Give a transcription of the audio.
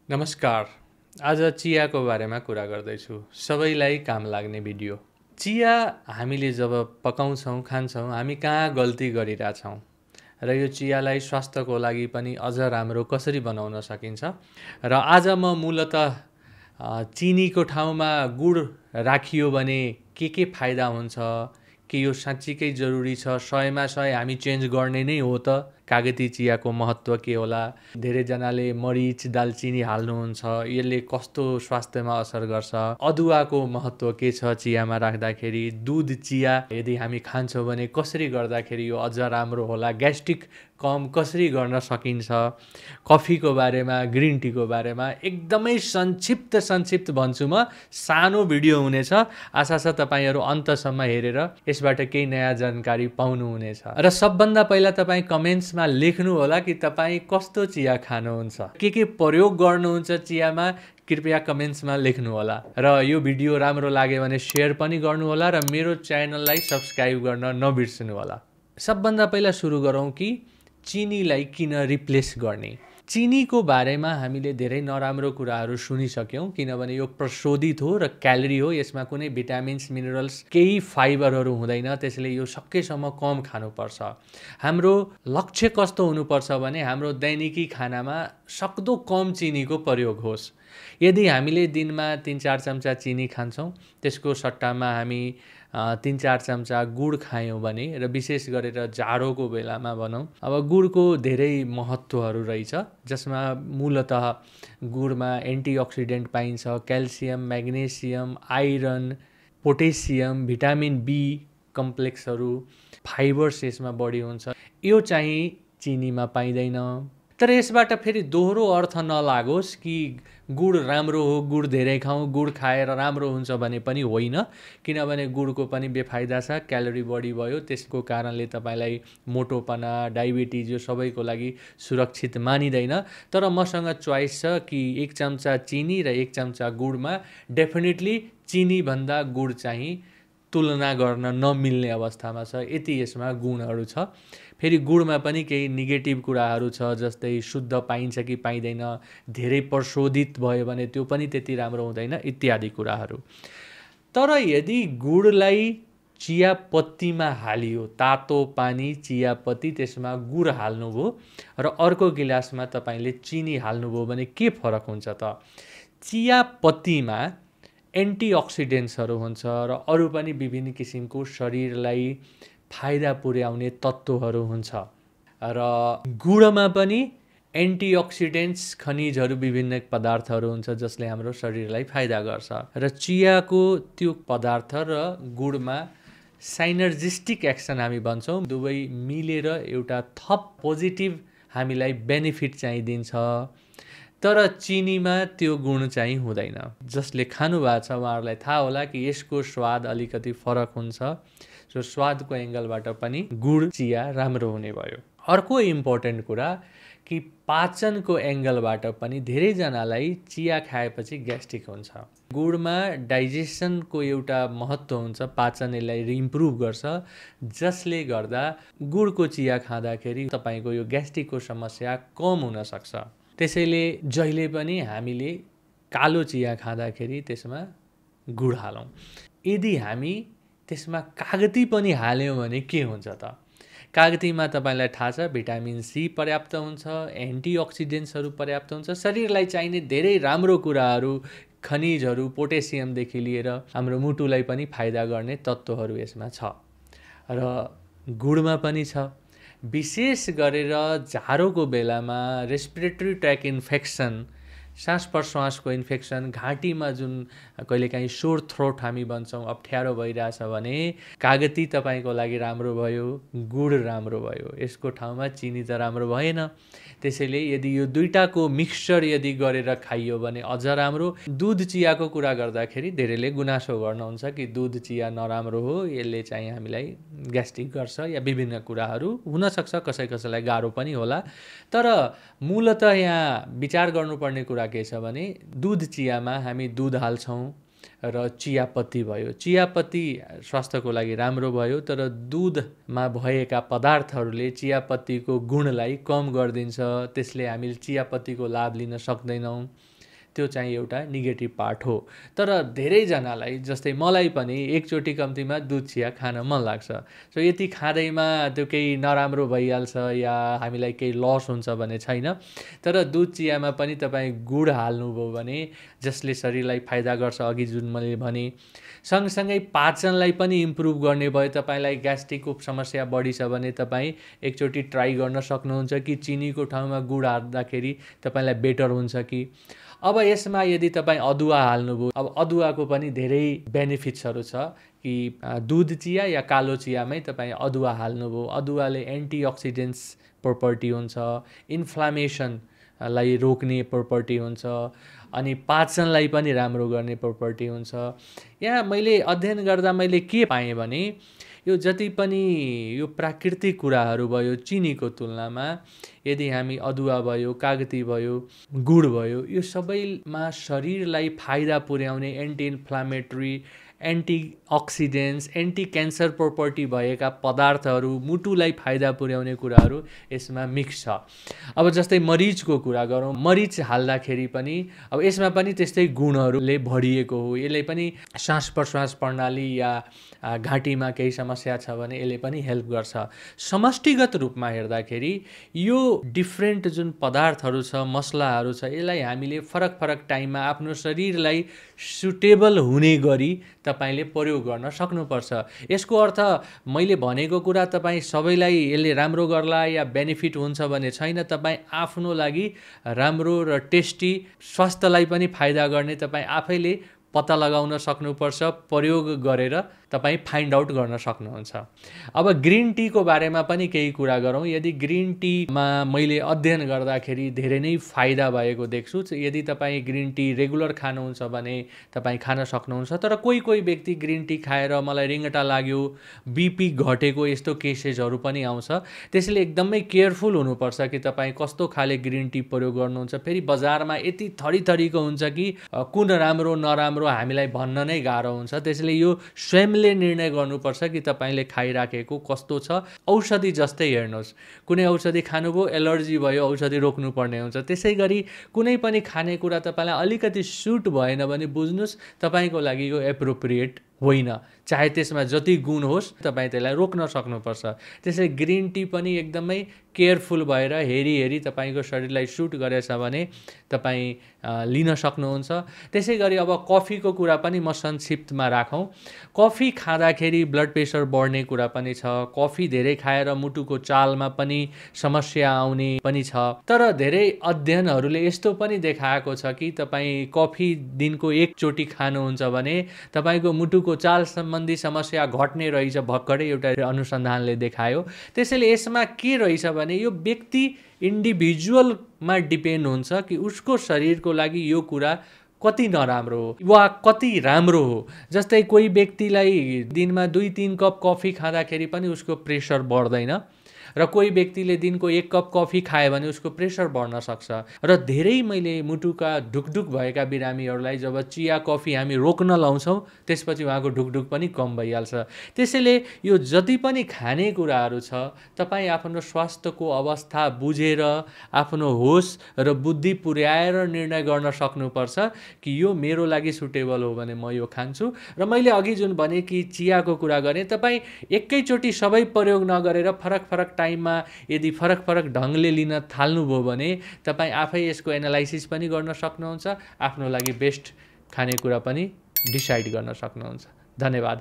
नमस्कार। आज चियाको बारेमा कुरा गर्दैछु। सबैलाई काम लाग्ने भिडियो। चिया हामीले जब पकाउँछौँ, खान्छौँ, हामी कहाँ गल्ती गरिरहेछौँ र यो चियालाई स्वास्थ्यको लागि पनि अझ राम्रो कसरी बनाउन सकिन्छ र आज म मूलतः चिनीको ठाउँमा गुड राखियो भने के फाइदा हुन्छ, के यो साँच्चीकै जरुरी छ, 100मा 100 हामी चेन्ज गर्ने नै हो त, कागती चियाको महत्त्व के होला, धेरैजनाले मरिच दालचिनी हाल्नुहुन्छ, यसले कस्तो स्वास्थ्यमा असर गर्छ, अदुवाको महत्त्व के छ चियामा राख्दाखेरि, दुध चिया यदि हामी खान्छौँ भने कसरी गर्दाखेरि यो अझ राम्रो होला, ग्यास्ट्रिक कम कसरी गर्न सकिन्छ, कफीको बारेमा, ग्रिन टीको बारेमा एकदमै संक्षिप्त भन्छु म। सानो भिडियो हुनेछ, आशा छ तपाईहरू अन्तसम्म हेरेर यसबाट केही नयाँ जानकारी पाउनुहुनेछ। र सबभन्दा पहिला तपाईँ कमेन्ट्समा लेख्नु होला कि तपाईँ कस्तो चिया खानुहुन्छ, के प्रयोग गर्नुहुन्छ चियामा, कृपया कमेन्ट्समा लेख्नु होला। र यो भिडियो राम्रो लाग्यो भने सेयर पनि गर्नु होला र मेरो च्यानललाई सब्स्क्राइब गर्न नबिर्सनु होला। सबभन्दा पहिला सुरु गरौँ कि चिनीलाई किन रिप्लेस गर्ने। चिनीको बारेमा हामीले धेरै नराम्रो कुराहरू सुनिसक्यौँ, किनभने यो प्रशोधित हो र क्यालोरी हो, यसमा कुनै भिटामिन्स मिनरल्स केही फाइबरहरू हुँदैन, त्यसैले यो सकेसम्म कम खानुपर्छ। हाम्रो लक्ष्य कस्तो हुनुपर्छ भने हाम्रो दैनिकी खानामा सक्दो कम चिनीको प्रयोग होस्। यदि हामीले दिनमा 3-4 चम्चा चिनी खान्छौँ, त्यसको सट्टामा हामी 3-4 चम्चा गुड खायौँ भने, र विशेष गरेर जाडोको बेलामा भनौँ, अब गुडको धेरै महत्त्वहरू रहेछ, जसमा मूलतः गुडमा एन्टिअक्सिडेन्ट पाइन्छ, calcium, magnesium, iron, potassium, vitamin B कम्प्लेक्सहरू, फाइबर्स यसमा बढी हुन्छ। यो चाहिँ चिनीमा पाइँदैन। तर यसबाट फेरि दोहोरो अर्थ नलागोस् कि गुड राम्रो हो, गुड धेरै खाउँ, गुड खाएर राम्रो हुन्छ भने पनि होइन, किनभने गुडको पनि बेफाइदा छ, क्यालोरी बढी भयो, त्यसको कारणले तपाईँलाई मोटोपना, डायबिटिज यो सबैको लागि सुरक्षित मानिँदैन। तर मसँग चोइस छ कि 1 चम्चा चिनी र 1 चम्चा गुडमा डेफिनेटली चिनीभन्दा गुड चाहिँ तुलना गर्न नमिल्ने अवस्थामा छ, यति यसमा गुणहरू छ। फेरि गुडमा पनि केही नेगेटिभ कुराहरू छ, जस्तै शुद्ध पाइन्छ कि पाइँदैन, धेरै प्रशोधित भयो भने त्यो पनि त्यति राम्रो हुँदैन, इत्यादि कुराहरू। तर यदि गुडलाई चियापत्तीमा हालियो, तातो पानी, चियापत्ती, त्यसमा गुड हाल्नुभयो र अर्को गिलासमा तपाईँले चिनी हाल्नुभयो भने के फरक हुन्छ त? चियापत्तीमा एन्टिअक्सिडेन्ट्सहरू हुन्छ र अरू पनि विभिन्न किसिमको शरीरलाई फाइदा पुर्याउने तत्त्वहरू हुन्छ, र गुडमा पनि एन्टिअक्सिडेन्ट्स, खनिजहरू, विभिन्न पदार्थहरू हुन्छ जसले हाम्रो शरीरलाई फाइदा गर्छ। र चियाको त्यो पदार्थ र गुडमा साइनर्जिस्टिक एक्सन हामी भन्छौँ, दुवै मिलेर एउटा थप पोजिटिभ हामीलाई बेनिफिट चाहिँ दिन्छ। तर चिनीमा त्यो गुण चाहिँ हुँदैन। जसले खानुभएको छ उहाँहरूलाई थाहा होला कि यसको स्वाद अलिकति फरक हुन्छ, सो स्वादको एङ्गलबाट पनि गुड चिया राम्रो हुने भयो। अर्को इम्पोर्टेन्ट कुरा कि पाचनको एङ्गलबाट पनि धेरैजनालाई चिया खाएपछि ग्यास्ट्रिक हुन्छ। गुडमा डाइजेसनको एउटा महत्त्व हुन्छ, पाचन यसलाई इम्प्रुभ गर्छ, जसले गर्दा गुडको चिया खाँदाखेरि तपाईँको यो ग्यास्ट्रिकको समस्या कम हुनसक्छ। त्यसैले जहिले पनि हामीले कालो चिया खाँदाखेरि त्यसमा गुड हालौँ। यदि हामी त्यसमा कागती पनि हाल्यौँ भने के हुन्छ त? कागतीमा तपाईँलाई थाहा छ भिटामिन सी पर्याप्त हुन्छ, एन्टिअक्सिडेन्ट्सहरू पर्याप्त हुन्छ, शरीरलाई चाहिने धेरै राम्रो कुराहरू, खनिजहरू, पोटेसियमदेखि लिएर हाम्रो मुटुलाई पनि फाइदा गर्ने तत्त्वहरू यसमा छ, र गुडमा पनि छ। विशेष गरेर जाडोको बेलामा रेस्पिरेटरी ट्र्याक इन्फेक्सन, सास प्रश्वासको इन्फेक्सन, घाँटीमा जुन कहिलेकाहीँ सोर थ्रोट हामी भन्छौँ, अप्ठ्यारो भइरहेछ भने कागती तपाईँको लागि राम्रो भयो, गुड राम्रो भयो, यसको ठाउँमा चिनी त राम्रो भएन। त्यसैले यदि यो दुईटाको मिक्सचर यदि गरेर खाइयो भने अझ राम्रो। दुध चियाको कुरा गर्दाखेरि धेरैले गुनासो गर्नुहुन्छ कि दुध चिया नराम्रो हो, यसले चाहिँ हामीलाई ग्यास्ट्रिक गर्छ या विभिन्न कुराहरू हुनसक्छ, कसैलाई गाह्रो पनि होला। तर मूलतः यहाँ विचार गर्नुपर्ने कुरा के छ भने दुध चियामा हामी दुध हाल्छौँ, र चियापत्ती भयो। चियापत्ती स्वास्थ्यको लागि राम्रो भयो, तर दुधमा भएका पदार्थहरूले चियापत्तीको गुणलाई कम गरिदिन्छ। त्यसले हामीले चियापत्तीको लाभ लिन सक्दैनौँ। त्यो चाहिँ एउटा नेगेटिभ पार्ट हो। तर धेरैजनालाई, जस्तै मलाई पनि एकचोटि कम्तीमा दुध चिया खान मन लाग्छ। सो यति खाँदैमा त्यो केही नराम्रो भइहाल्छ या हामीलाई केही लस हुन्छ भने छैन। तर दुध चियामा पनि तपाईँ गुड हाल्नुभयो भने जसले शरीरलाई फाइदा गर्छ, अघि जुन मैले भने, सँगसँगै पाचनलाई पनि इम्प्रुभ गर्ने भयो। तपाईँलाई ग्यास्ट्रिकको समस्या बढी छ भने तपाईँ एकचोटि ट्राई गर्न सक्नुहुन्छ कि चिनीको ठाउँमा गुड हाल्दाखेरि तपाईँलाई बेटर हुन्छ कि। अब यसमा यदि तपाईँ अदुवा हाल्नुभयो, अब अदुवाको पनि धेरै बेनिफिट्सहरू छ कि दुध चिया या कालो चियामै तपाईँ अदुवा हाल्नुभयो। अदुवाले एन्टिअक्सिडेन्ट्स प्रोपर्टी हुन्छ, इन्फ्लामेसनलाई रोक्ने प्रोपर्टी हुन्छ, अनि पाचनलाई पनि राम्रो गर्ने प्रोपर्टी हुन्छ। यहाँ मैले अध्ययन गर्दा मैले के पाएँ भने यो जति पनि यो प्राकृतिक कुराहरू भयो चिनीको तुलनामा, यदि हामी अदुवा भयो, कागती भयो, गुड भयो, यो सबैमा शरीरलाई फाइदा पुर्याउने anti inflammatory, antioxidants, anti cancer property भएका पदार्थहरू, मुटुलाई फाइदा पुर्याउने कुराहरू यसमा मिक्स छ। अब जस्तै मरिचको कुरा गरौँ, मरिच हाल्दाखेरि पनि अब यसमा पनि त्यस्तै गुणहरूले भरिएको हो। यसले पनि श्वास प्रश्वास प्रणाली या घाँटीमा केही समस्या छ भने यसले पनि हेल्प गर्छ। समष्टिगत रूपमा हेर्दाखेरि यो डिफ्रेन्ट जुन पदार्थहरू छ, मसलाहरू छ, यसलाई हामीले फरक फरक टाइममा आफ्नो शरीरलाई सुटेबल हुने गरी तपाईँले प्रयोग गर्न सक्नुपर्छ। यसको अर्थ मैले भनेको कुरा तपाईँ सबैलाई यसले राम्रो गर्ला या बेनिफिट हुन्छ भने छैन। तपाईँ आफ्नो लागि राम्रो र टेस्टी, स्वास्थ्यलाई पनि फाइदा गर्ने तपाईँ आफैले पत्ता लगाउन सक्नुपर्छ। प्रयोग गरेर तपाईँ फाइन्ड आउट गर्न सक्नुहुन्छ। अब ग्रिन टीको बारेमा पनि केही कुरा गरौँ। यदि ग्रिन टीमा मैले अध्ययन गर्दाखेरि धेरै नै फाइदा भएको देख्छु। यदि तपाईँ ग्रिन टी रेगुलर खानुहुन्छ भने तपाईँ खान सक्नुहुन्छ। तर कोही कोही व्यक्ति ग्रिन टी खाएर मलाई रिङ्गटा लाग्यो, बिपी घटेको यस्तो केसेसहरू पनि आउँछ। त्यसैले एकदमै केयरफुल हुनुपर्छ कि तपाईँ कस्तो खाले ग्रिन टी प्रयोग गर्नुहुन्छ। फेरि बजारमा यति थरीथरीको हुन्छ कि कुन राम्रो नराम्रो हामीलाई भन्न नै गाह्रो हुन्छ। त्यसैले यो स्वयंले निर्णय गर्नुपर्छ कि तपाईँले खाइराखेको कस्तो छ। औषधि जस्तै हेर्नुहोस्, कुनै औषधि खानुभयो, एलर्जी भयो, औषधि रोक्नुपर्ने हुन्छ। त्यसै गरी कुनै पनि खानेकुरा तपाईँलाई अलिकति सुट भएन भने बुझ्नुहोस् तपाईँको लागि यो एप्रोप्रिएट होइन। चाहे त्यसमा जति गुण होस् तपाईँ त्यसलाई रोक्न सक्नुपर्छ। त्यसै ग्रिन टी पनि एकदमै केयरफुल भएर हेरी तपाईँको शरीरलाई सुट गरेछ भने तपाईँ लिन सक्नुहुन्छ। त्यसै गरी अब कफीको कुरा पनि म संक्षिप्तमा राखौँ। कफी खाँदाखेरि ब्लड प्रेसर बढ्ने कुरा पनि छ। कफी धेरै खाएर मुटुको चालमा पनि समस्या आउने पनि छ। तर धेरै अध्ययनहरूले यस्तो पनि देखाएको छ कि तपाईँ कफी दिनको एकचोटि खानुहुन्छ भने तपाईँको मुटुको चाल सम्बन्धी समस्या घट्ने रहेछ। भर्खरै एउटा अनुसन्धानले देखायो। त्यसैले यसमा के रहेछ भने यो व्यक्ति इन्डिभिजुअलमा डिपेन्ड हुन्छ कि उसको शरीरको लागि यो कुरा कति नराम्रो हो वा कति राम्रो हो। जस्तै कोही व्यक्तिलाई दिनमा 2-3 कप कफी खाँदाखेरि पनि उसको प्रेसर बढ्दैन, र कोही व्यक्तिले दिनको 1 कप कफी खायो भने उसको प्रेसर बढ्न सक्छ। र धेरै मैले मुटुका ढुकढुक भएका बिरामीहरूलाई जब चिया कफी हामी रोक्न लाउँछौँ त्यसपछि उहाँको ढुकढुक पनि कम भइहाल्छ। त्यसैले यो जति पनि खानेकुराहरू छ तपाईँ आफ्नो स्वास्थ्यको अवस्था बुझेर आफ्नो होस र बुद्धि पुर्याएर निर्णय गर्न सक्नुपर्छ कि यो मेरो लागि सुटेबल हो भने म यो खान्छु। र मैले अघि जुन भने कि चियाको कुरा गरेँ, तपाईँ एकैचोटि सबै प्रयोग नगरेर फरक फरक टाइममा यदि फरक फरक ढङ्गले लिन थाल्नुभयो भने तपाईँ आफै यसको एनालाइसिस पनि गर्न सक्नुहुन्छ, आफ्नो लागि बेस्ट खानेकुरा पनि डिसाइड गर्न सक्नुहुन्छ। धन्यवाद।